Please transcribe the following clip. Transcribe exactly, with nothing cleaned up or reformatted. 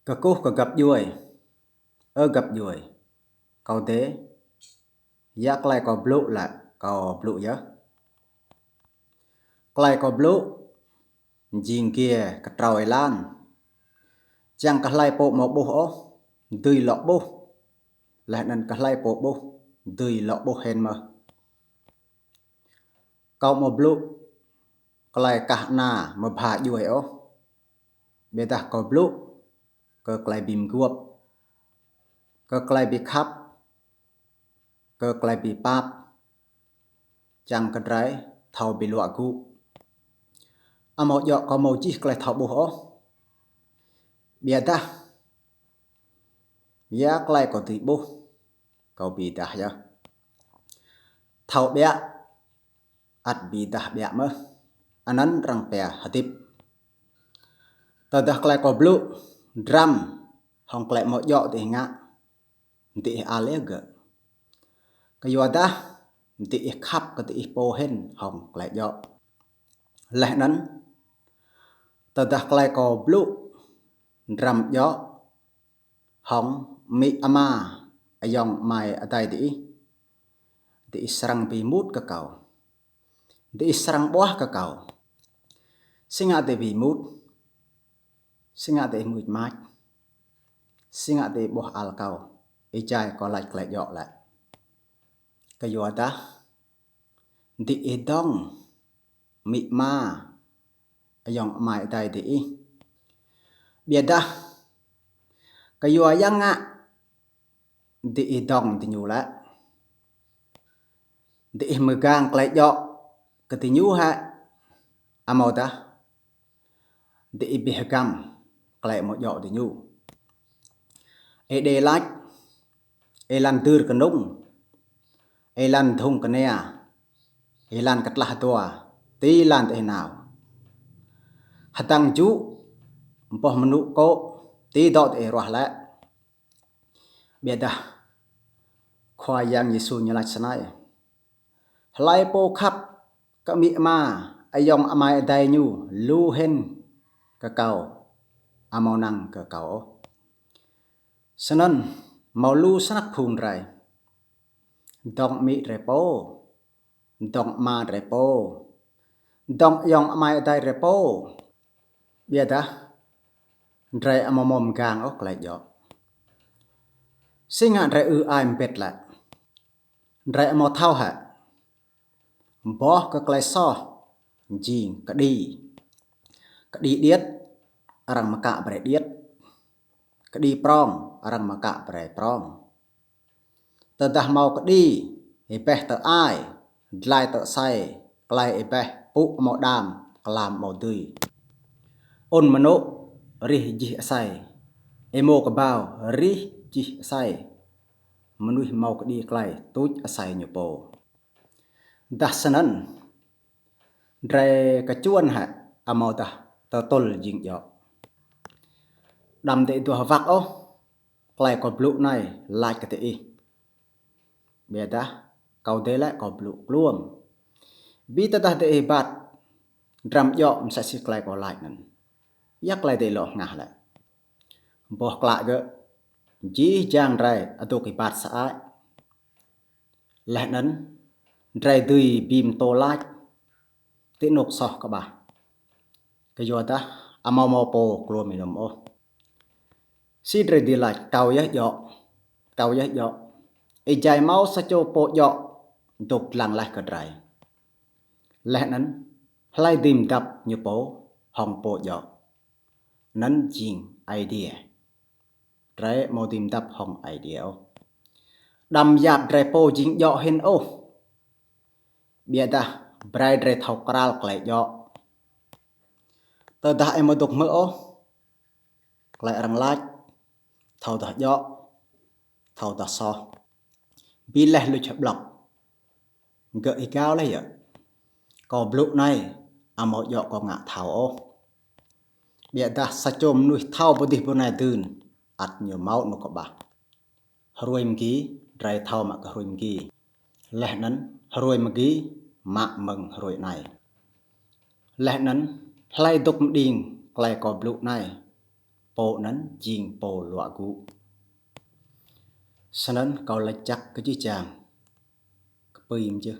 Kkuh kơ găp djuê. Ơ găp djuê, kâo dê, ya klei kâo blŭ lĕ kâo blŭ yơh. Klei kâo blŭ jing giê ktrâo êlan, čiăng kơ hlei pô amâo ƀuh ôh, dưi lŏ ƀuh, leh anăn kơ hlei pô ƀuh, dưi lŏ ƀuh hĭn mơh. Kâo amâo blŭ klei kah ana mbha djuê ôh, ƀiădah kâo blŭ kơ klei bi mguôp, kơ klei bi khăp, kơ klei bi pap, čiăng kơ drei thâo bi luă gŭ. Amâo djŏ kâo mâo jih klei thâo ƀuh ôh, ƀiădah ya klei kâo dưi ƀuh, kâo bi êdah yơh. Thâo ƀiă ăt bi êdah ƀiă mơh, anăn arăng pia hdĭp. Tơdah klei kâo blŭ drăm hŏng klei amâo djŏ diih ngă, diih ăl yơh gơ̆. Kyuadah diih khăp kơ diih pô hĭn hŏng klei djŏ. Leh anăn tơdah klei kâo blŭ drăm djŏ hŏng amĭ ama, ayŏng amai adei diih, diih srăng bi êmut kơ kâo, diih srăng ƀuah kơ kâo. Si ngă diih bi êmut? Si ngă diih mưč mač? Si ngă diih ƀuah ăl kâo êjai kâo lač klei djŏ lĕ? Kyuadah diih dŏng amĭ ama, ayŏng amai adei diih. Ƀiădah kyua ya ngă diih dŏng diñu lĕ? Diih mgang klei djŏ kơ diñu hĕ, amâodah diih bi hgăm klei amâo djŏ diñu? Êđê lač, êlan dưr knŭng, êlan dhŭng knia, êlan ktlah dua, ti êlan diih nao. Hdơ̆ng jŭ, boh mnŭ kô̆, ti dŏ diih ruah lĕ? Ƀiădah Khua Yang Yêsu ñu lač snei: Hlei pô khăp kơ amĭ ama, ayŏng amai adei ñu lu hĭn kơ kâo, amâo năng kơ kâo ôh. Snăn mâo lu snăk phung drei dŏng amĭ drei pô, dŏng ama drei pô, dŏng ayŏng amai adei drei pô. Ƀiădah drei amâo mâo mgang ôh klei djŏ. Si ngă drei ư ai mbĭt lĕ? Drei amâo thâo hĕ? Boh kơ klei soh jing kđi. Kđi điêt, arăng mkă brei điêt. Kđi prŏng, arăng mkă brei prŏng. Tơdah mâo kđi, êbeh tơ ai, dlai tơ asei, klei êbeh pŭ amâo đam, klam amâo dưi. Ŭn mnŭ rih jih asei, êmô kbao rih jih asei. Mnuih mâo kđi klei tuč asei ñu pô. Dah snăn, drei kčuăn hĕ amâodah tơtŭl jing djŏ? Đăm diih duah wăk ôh klei kâo blŭ anei lač kơ diih. Ƀiădah kâo dê lĕ kâo blŭ kluôm. Bi tơdah diih êbat drăm djŏ msĕ si klei kâo lač anăn, ya klei diih lŏ hngah lĕ? Boh klă gơ̆, jih jang drei adôk êbat sơăi. Leh anăn drei dưi bi mtô lač ti anôk soh kƀah, kyuadah amâo mâo pô kluôm ênŭm ôh. Si drei dưi lač kâo yơh djŏ, kâo yơh djŏ, êjai mâo sa čô pô djŏ dôk dlăng leh kơ drei? Leh anăn hlei dưi mdăp ñu pô hŏng pô djŏ? Anăn jing Aê Diê. Drei amâo dưi mdăp hŏng Aê Diê ôh. Đăm yap drei pô jing djŏ hĭn ôh, ƀiădah brei drei thâo kral klei djŏ. Tơdah ih amâo dôk hmư̆ ôh klei arăng lač, thâodah djŏ, thâodah soh, bi leh luč hƀlŏk, gơ̆ êgao leh yơh. Kâo blŭ anei amâo djŏ kâo ngă thâo ôh. Ƀiădah sa čô mnuih thâo pô dih pô anei dưn, ăt ñu mâo anôk kƀah. Hruê mgi, drei thâo mă kơ hruê mgi. Leh anăn hruê mgi mă mơ̆ng hruê anei. Leh anăn hlei dôk mđing klei kâo blŭ anei, pô anăn jing pô luă gŭ. Snăn kâo lač jăk kơ jih jang, kpưi mjưh.